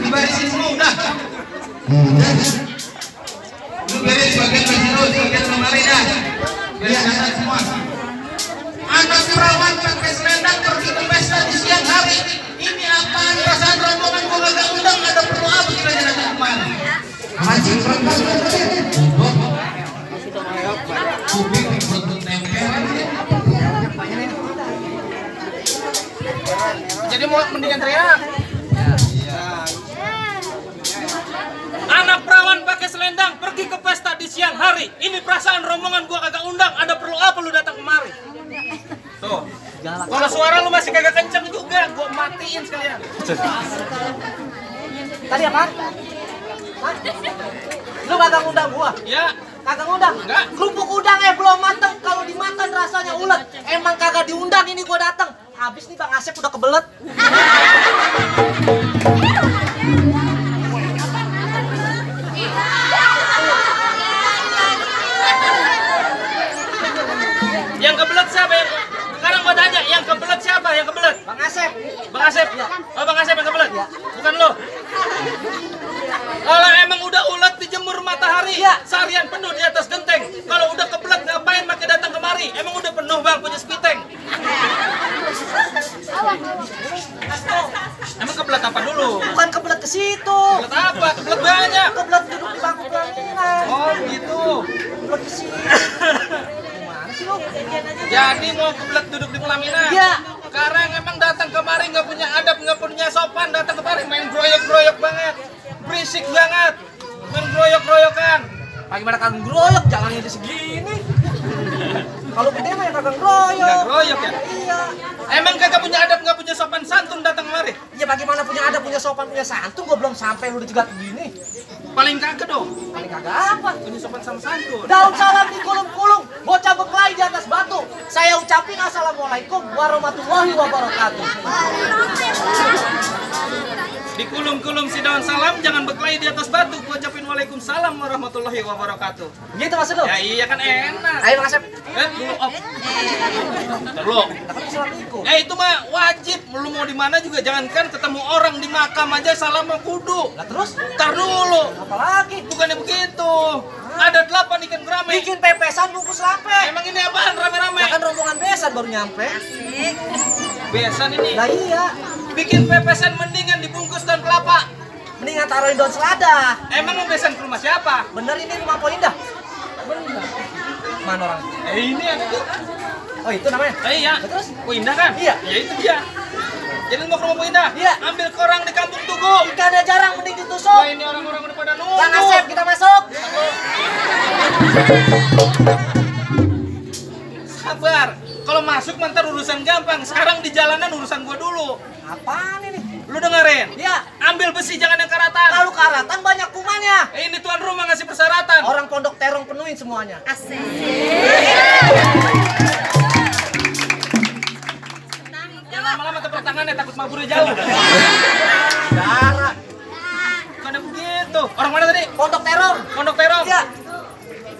Dibarisin semua udah. Lu beres bagian Basiro, bagian kemarin dah. Beres semua. Anak perawan pakai selendang pergi ke pesta di siang hari. Ini apaan? Perasaan rombongan gua gak undang, ada perlu apa kita datang kemana? Anjing perempuan. Kuping perut nempel. Jadi mau mendingan teriak. Anak perawan pakai selendang pergi ke pesta di siang hari. Ini perasaan rombongan gua kagak undang. Ada perlu apa lu datang kemari? Tuh. Kalau suara lu masih kagak kenceng juga, gua matiin sekalian. Tadi apa? Hah? Lu kagak undang gua? Ya. Kagak undang? Enggak. Kerupuk udangnya belum mateng. Kalau dimakan rasanya ulet. Emang kagak diundang ini gua datang. Habis nih Bang Asep udah kebelet. Yang kebelet siapa ya? Sekarang gua tanya, yang kebelet siapa? Yang kebelet? Bang Asep. Bang Asep? Ya. Oh, Bang Asep yang kebelet? Ya. Bukan lo? Kalau emang udah ulet dijemur matahari, ya, seharian penuh di atas genteng. Kalau udah kebelet ngapain pakai datang kemari? Emang udah penuh Bang punya spiteng. Emang kebelet apa dulu? Bukan kebelet ke situ. Kebelet apa? Kebelet banyak. Kebelet duduk di bangku pelaminan. Oh gitu. Kebelet ke situ. Gimana sih lu? Jadi mau kebelet duduk di pelaminan? Iya. Sekarang emang datang kemari nggak punya adab, nggak punya sopan, datang kemari main groyok-groyok banget, berisik banget, main groyok-groyokan. Bagaimana kagak groyok? Jalannya di segini. Kalau gede mah ya kagak groyok. Nggak groyok ya? Iya. Emang kagak punya adab, nggak punya sopan santun datang kemari? Ya bagaimana punya adab, punya sopan, punya santun? Gua belum sampai lu dicegat begini. Paling kagak dong, Paling kagak apa? punya sopan sama santun. Daun salam di kulum-kulum, bocah berkelahi di atas batu. Saya ucapin assalamualaikum warahmatullahi wabarakatuh. Di kulum-kulum si daun salam, jangan berkelahi di atas batu. Gua ucapin waalaikumsalam warahmatullahi wabarakatuh. Gitu maksud lu? Ya iya kan enak. Ayo Bang Asep. Dulu op. Terlu. Takut assalamualaikum. Itu mah wajib. Lu mau di mana juga jangankan ketemu orang di makam aja salam sama kudu. Lah terus? Ntar dulu. Apalagi? Bukannya begitu. Ada 8 ikan gurame. Bikin pepesan bungkus lampe. Emang ini apaan rame-rame? Ya kan rombongan besan baru nyampe. Besan ini. Lah iya. Bikin pepesan mendingan dibungkus daun kelapa. Mendingan taruhin daun selada. Emang mau besan ke rumah siapa? Bener ini rumah Po Indah. Mana orang? Ini ada tuh. Oh itu namanya? Iya. Terus? Bu Indah kan? Iya. Ya itu dia. Jadi mau ke rumah Bu Indah? Iya. Ambil korang di kampung Tugu. Ikannya jarang, mending ditusuk. Wah ini orang-orang udah pada nunggu. Bang Asep kita masuk. Sabar. Kalau masuk mantar urusan gampang. Sekarang di jalanan urusan gua dulu. Apaan ini? Lu dengerin? Ya. Ambil besi jangan yang karatan. Kalau karatan banyak kumannya. Ini tuan rumah ngasih persyaratan. Orang pondok terong penuhin semuanya. Asik. Jangan lama-lama tepuk tangannya takut maburnya jauh. Darah. Bukannya begitu. Orang mana tadi? Pondok terong. Pondok terong? Iya.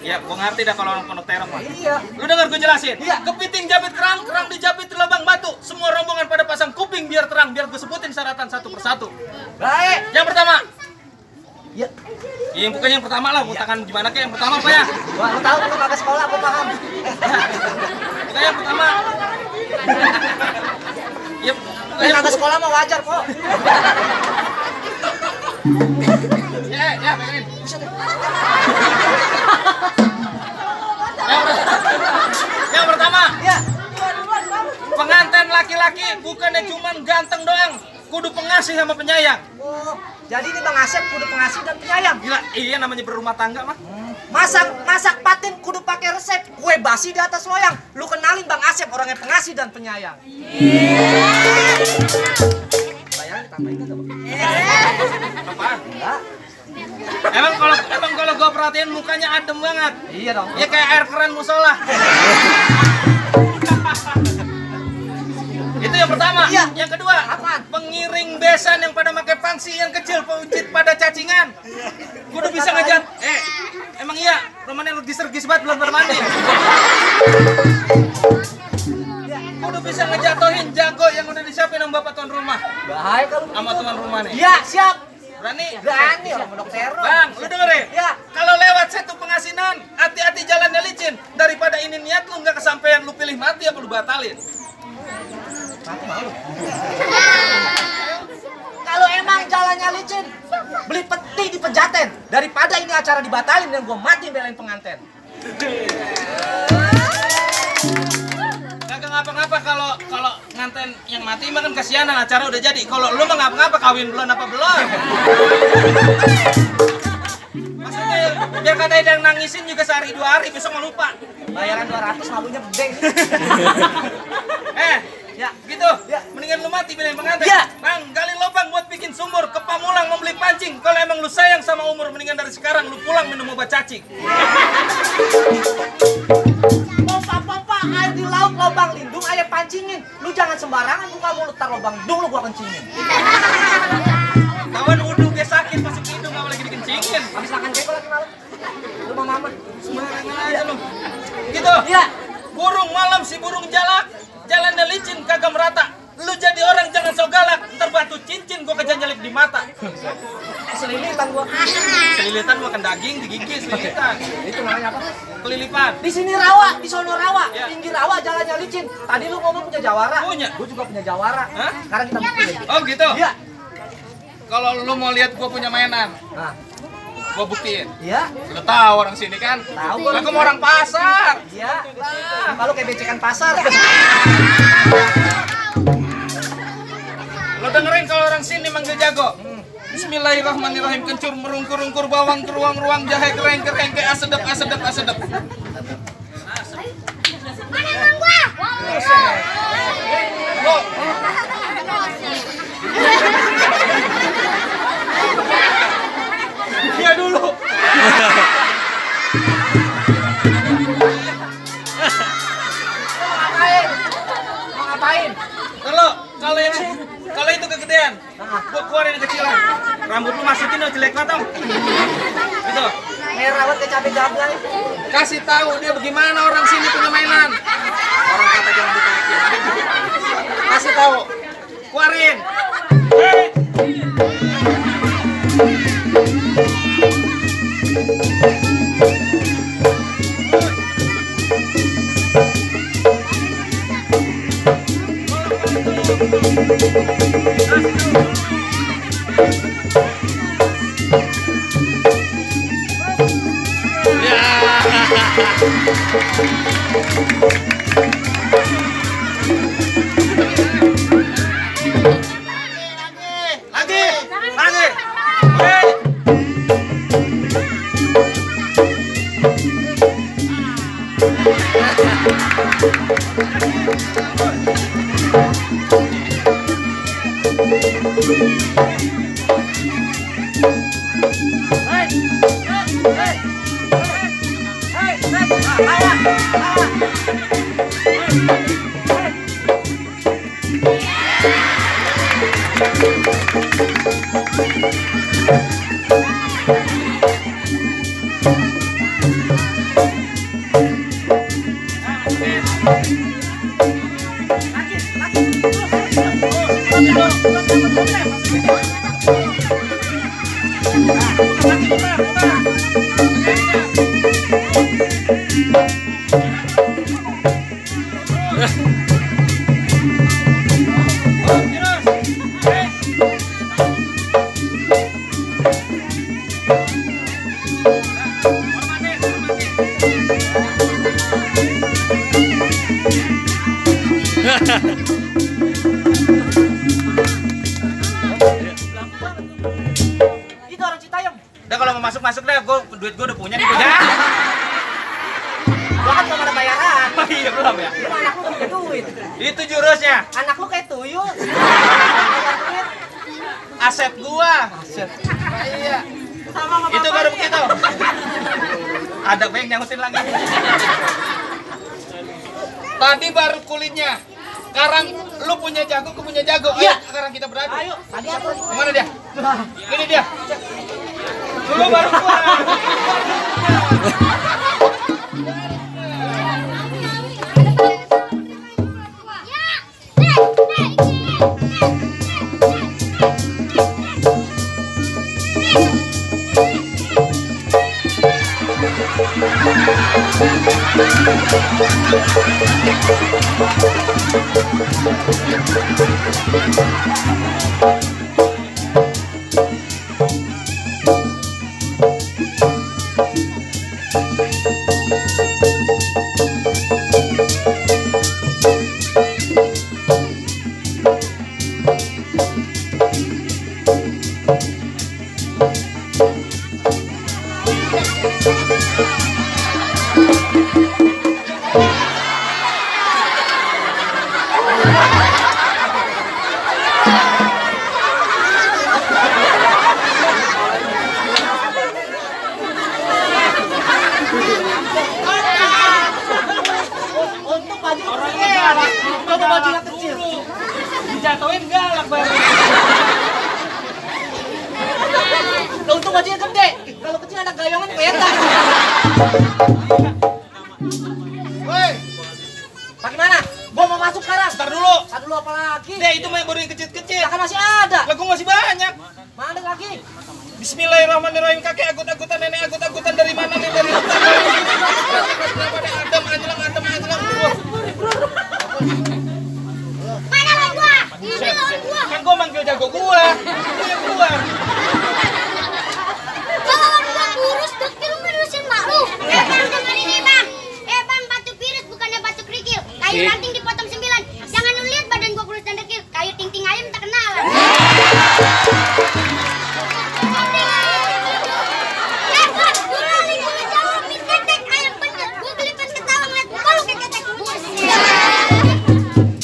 Ya, gua ngerti dah kalau orang pondok terong mah. Iya. Lu denger gua jelasin? Iya. Kepiting jabit kerang, kerang dijabit di lubang batu. Semua rombongan pada pasang kuping biar terang, biar gua sebutin syaratan satu persatu. Baik. Yang pertama. Iya. Iya, bukan yang pertama lah. Gua tangan gimana kayak yang pertama apa ya? Wah, lu tahu lu kagak sekolah, gua paham. Bukan yang pertama. Ya, bukan yang Kagak sekolah mah wajar kok. ya, pengen. Yang pertama. Iya. Pengantin laki-laki bukannya cuman ganteng doang, kudu pengasih sama penyayang. Oh, jadi ini Bang Asep kudu pengasih dan penyayang. Gila, iya namanya berumah tangga mah. Masak patin kudu pakai resep. Kue basi di atas loyang. Lu kenalin Bang Asep orangnya pengasih dan penyayang. Bayangin ditambahin kagak, Bang? Apaan? Enggak. Emang kalau gua perhatiin mukanya adem banget. Iya dong. Ya kayak air keran musola. Itu yang pertama. Iya. Yang kedua, Apaan? pengiring besan yang pada pakai pangsi yang kecil peujit pada cacingan. Gua udah bisa ngejat. Emang iya, rumahnya regis-regis banget belum mandi. Gua udah bisa ngejatohin jago yang udah disiapin sama bapak tuan rumah. Bahaya kalau Sama tuan rumah nih. Iya, siap. Berani? Berani orang mondok teror. Bang, lu dengerin? Ya. Kalau lewat satu pengasinan, hati-hati jalannya licin. Daripada ini niat lu nggak kesampaian, lu pilih mati apa lu batalin? Mati malu. Kalau emang jalannya licin, beli peti di Pejaten daripada ini acara dibatalin dan gua mati belain pengantin. Kagak ngapa-ngapa kalau nganten yang mati mah kan kasihanan, acara udah jadi. Kalau lu mah ngapa-ngapa, kawin belum apa belum. Maksudnya biar kata yang nangisin juga sehari 2 hari, besok mau lupa. Bayaran 200 malunya gede. Ya, gitu. Ya. Mendingan lu mati belain pengantin. Ya. Bang, gali lubang buat bikin sumur, ke Pamulang mau beli pancing. Kalau emang lu sayang sama umur, mendingan dari sekarang lu pulang minum obat cacing. Pompa-pompa air di laut lubang lindung air pancingin. Lu jangan sembarangan buka mulut tar lubang hidung lu gua kencingin. Kawan udah gue sakit masuk hidung nggak lagi dikencingin. Habis makan jengkol lagi malam. Lu mau mama. Sembarangan aja lu. Gitu. Iya. Burung malam si burung jalak, jalannya licin kagak merata. Lu jadi orang jangan so galak, ntar batu cincin gua kejanjalip di mata. Selilitan gua. Selilitan makan daging di gigi selilitan. Itu namanya apa? Kelilipan. Di sini rawa, di sono rawa, Ya. pinggir rawa jalannya licin. Tadi lu ngomong punya jawara. Punya. Gua juga punya jawara. Hah? Sekarang kita buktiin. Oh gitu. Iya. Kalau lu mau lihat gua punya mainan, Nah, gua buktiin. iya. Lu tahu orang sini kan? Tahu. Lah gua mau orang pasar. Iya. Kalau kayak becekan pasar. Lo dengerin kalau orang sini manggil jago. Bismillahirrahmanirrahim, kencur merungkur-ungkur bawang keruang-ruang jahe kereng-kereng ke asedep. Mana emang gua? Lo dia dulu. Mau ngapain? Kalau itu kegedean, gua keluarin yang kecilan. Rambut lu masukin lo jelek banget dong. Gitu. Merawat ke cabai gablay. Kasih tahu dia bagaimana orang sini punya mainan. Orang kata jangan ditaikin. Kasih tahu. Keluarin. Lagi. Itu orang Citayam. Udah kalau mau masuk deh, duit gue udah punya nih. Gua kan belum ada bayaran. Oh iya belum ya. Lu anak lu gak punya duit. Itu jurusnya. Anak lu kayak tuyul. Aset gua. Aset. Iya. Itu baru begitu. Ada yang nyangkutin lagi. Tadi baru kulitnya. Sekarang lu punya jago, aku punya jago. Ayo, sekarang kita beradu. Ayo, tadi siapa? Mana dia? Ini dia. Lu baru keluar. Untuk baju kecil, coba baju yang kecil. Dijatuhin galak banget. Untuk baju yang gede, kalau kecil ada gayongan kelihatan. Woi, Bagaimana? Gua mau masuk sekarang. ntar dulu. Ntar dulu apa lagi? Deh, itu main baru yang kecil-kecil. Ya kan masih ada. Lagu masih banyak. Mana lagi? Bismillahirrahmanirrahim. Kakek agut-agutan, nenek agut-agutan, dari mana nih? Dari hutan. Pada Adam, anjelang. Mana lawan gua? Ini lawan gua. Kan gua manggil jago gua. Itu yang keluar. Kalau lawan gua kurus, dekil lu ngurusin mak lu. Bang, dengar ini bang. Bang, batu virus bukannya batu kerikil. Kayu ranting dipotong 9. Jangan lu lihat badan gua kurus dan dekil. Kayu ting-ting ayam tak kenalan. Bang, lu lali gua ngejawab mie ketek ayam penyet. Gua gelipan ketawa ngeliat muka lu kayak ketek buset.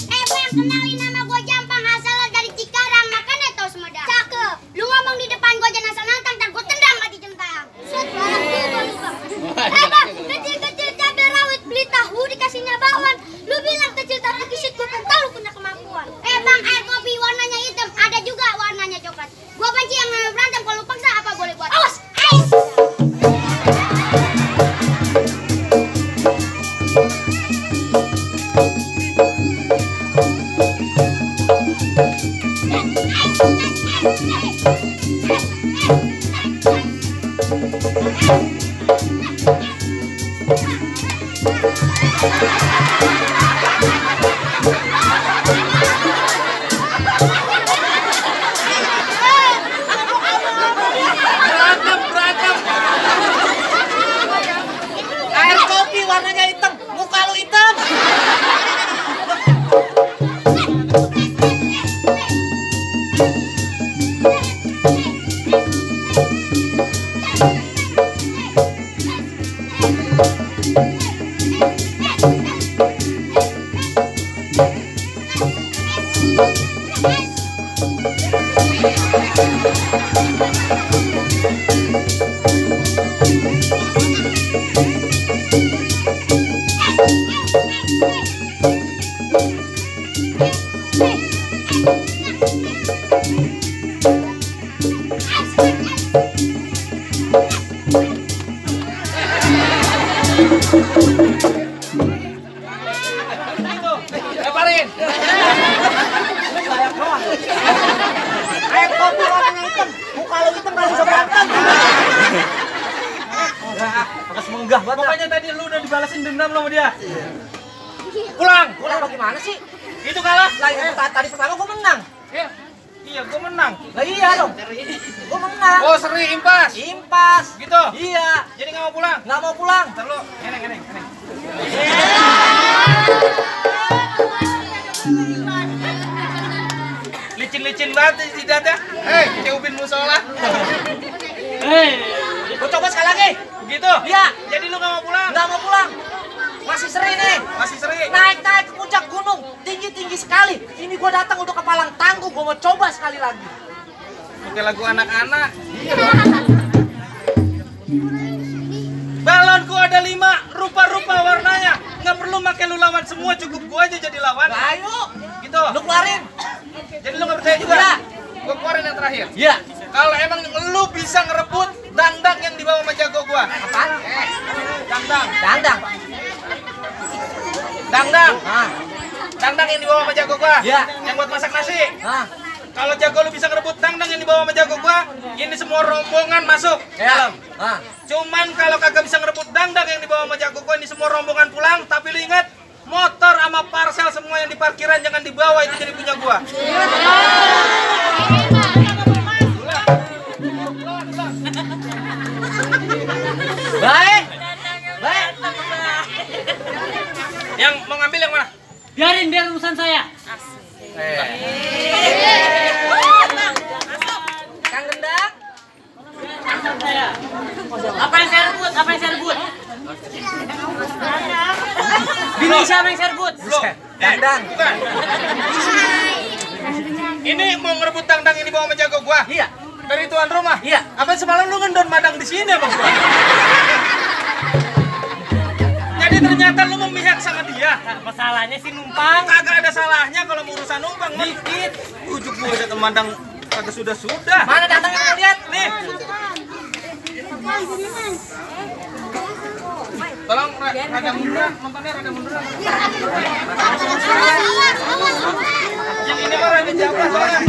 Bang, kenalin nama gua Jampang, asal dari Cikarang, makanya tau Sumedang. Cakep. Lu ngomong di depan gua jangan asal nantang, ntar gua tendang mati jentang. Set, barang juga lu bang. Bang, kecil-kecil cabai rawit beli tahu dikasihnya bakwan. Lu bilang kecil tapi kisit gua kan tahu lu punya kemampuan. Bang, air kopi warnanya hitam, ada juga warnanya coklat. Gua benci yang namanya berantem, kalau lu paksa apa boleh buat. Awas, ais. Berantem. Air kopi warnanya hitam, muka lu hitam. Leparin. Layak doang. Air kopi warnanya hitam, muka lu hitam kalau bisa berantem. Agak semenggah banget. Pokoknya tadi lu udah dibalasin dendam lo sama dia. Pulang. Pulang bagaimana sih? Itu kalah. Lah, tadi pertama gua menang. Iya, gua menang. Lah iya dong. Gua menang. Oh, seri impas. Impas. Gitu. Iya. Jadi nggak mau pulang. Nggak mau pulang. Ntar lu, eneng. Licin banget si Dada. Kayak ubin musola. Gua coba sekali lagi. Begitu? Iya. Jadi lu nggak mau pulang? Nggak mau pulang. Masih seri nih. Masih seri. Naik ke puncak gunung, tinggi sekali. Ini gua datang udah kepalang tangguh, gua mau coba sekali lagi. Pakai lagu anak-anak. Balonku ada 5 rupa-rupa warnanya. Nggak perlu pakai lu lawan semua, cukup gua aja jadi lawan. Nah, ayo. Gitu. Lu keluarin. Jadi lu nggak percaya juga? Iya. Gua keluarin yang terakhir. Iya. Kalau emang lu bisa ngerebut dangdang yang dibawa sama jago gua. Apaan? Dangdang. Dandang. Dangdang. Nah. Dangdang yang dibawa sama jago gua. Iya. Yang buat masak nasi. Nah. Kalau jago lu bisa ngerebut dangdang yang dibawa sama jago gua, ini semua rombongan masuk ke Ya. dalam. Nah. Cuman kalau kagak bisa ngerebut dangdang yang dibawa sama jago gua, ini semua rombongan pulang. Tapi lu ingat, motor sama parcel semua yang di parkiran jangan dibawa, itu jadi punya gua. Baik. Baik. Yang mau ngambil yang mana? Biarin, biar urusan saya. Kang Gendang. Saya. Apa yang saya rebut? Apa yang saya rebut? Bini siapa yang saya rebut? Dandang. Bukan. Ini mau ngerebut dangdang yang dibawa sama jago gua. Iya. Dari tuan rumah. Iya. Apa semalam lu ngendon madang di sini apa gua? Jadi ternyata lu memihak sama dia. Masalahnya sih numpang. Kagak ada salahnya kalau urusan numpang dikit. Ujuk gua udah temandang kagak sudah. Mana datang yang mau lihat? Nih. Tolong rada mundur, nontonnya rada mundur. Yang ini mah rada jauh soalnya.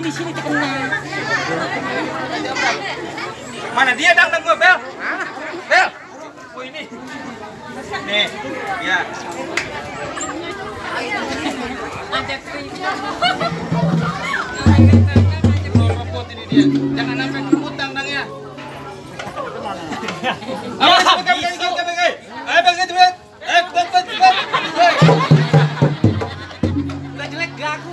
Sini terkenal. Mana dia dangdang gua, Bel? Bel. Oh ini. Nih, ya. Rebut ini dia. Jangan sampai rebut dangdangnya. Ayo, Udah jelek gagu.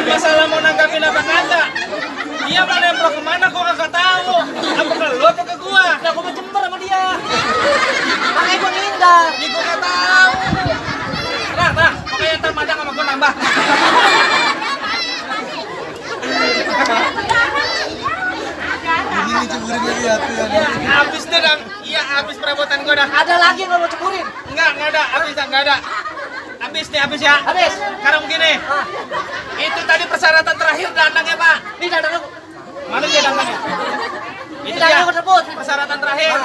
Masalah mau nanggapin apa kagak? Dia mau nembak kemana gua kagak tahu. Apa ke lu atau ke gua? Nah, gua mau jember sama dia. Makanya gua ngindar. Ini gua nggak tahu. Nah, makanya supaya ntar madang sama gue nambah. Ini ceburin lagi hati ya. Habis deh dong. Iya, habis perabotan gue dah. Ada lagi yang mau ceburin? Enggak ada. Habis ya. Habis ya. Habis. Sekarang begini. Itu tadi persyaratan terakhir dandangnya, Pak. Ini dandang. Mana dia dandangnya? Ini Itu dandang dia. tersebut. Persyaratan terakhir.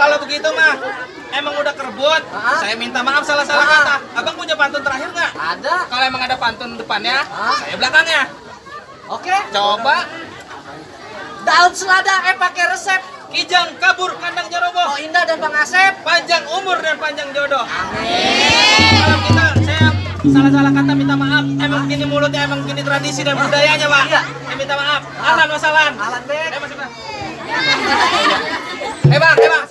Kalau begitu mah emang udah kerebut. Saya minta maaf salah-salah kata. Abang punya pantun terakhir nggak? Ada. Kalau emang ada pantun depannya, saya belakangnya. Oke. Coba. Daun selada pakai resep. Kijang kabur kandang Oh jeroboh. Indah dan Bang Asep. Panjang umur dan panjang jodoh. Kalau saya salah-salah kata minta maaf. Emang gini mulutnya, emang gini tradisi dan budayanya, Pak. Iya. Saya minta maaf. Ahlan wasalan. Alan Bek. Masuk, Bang. Bang.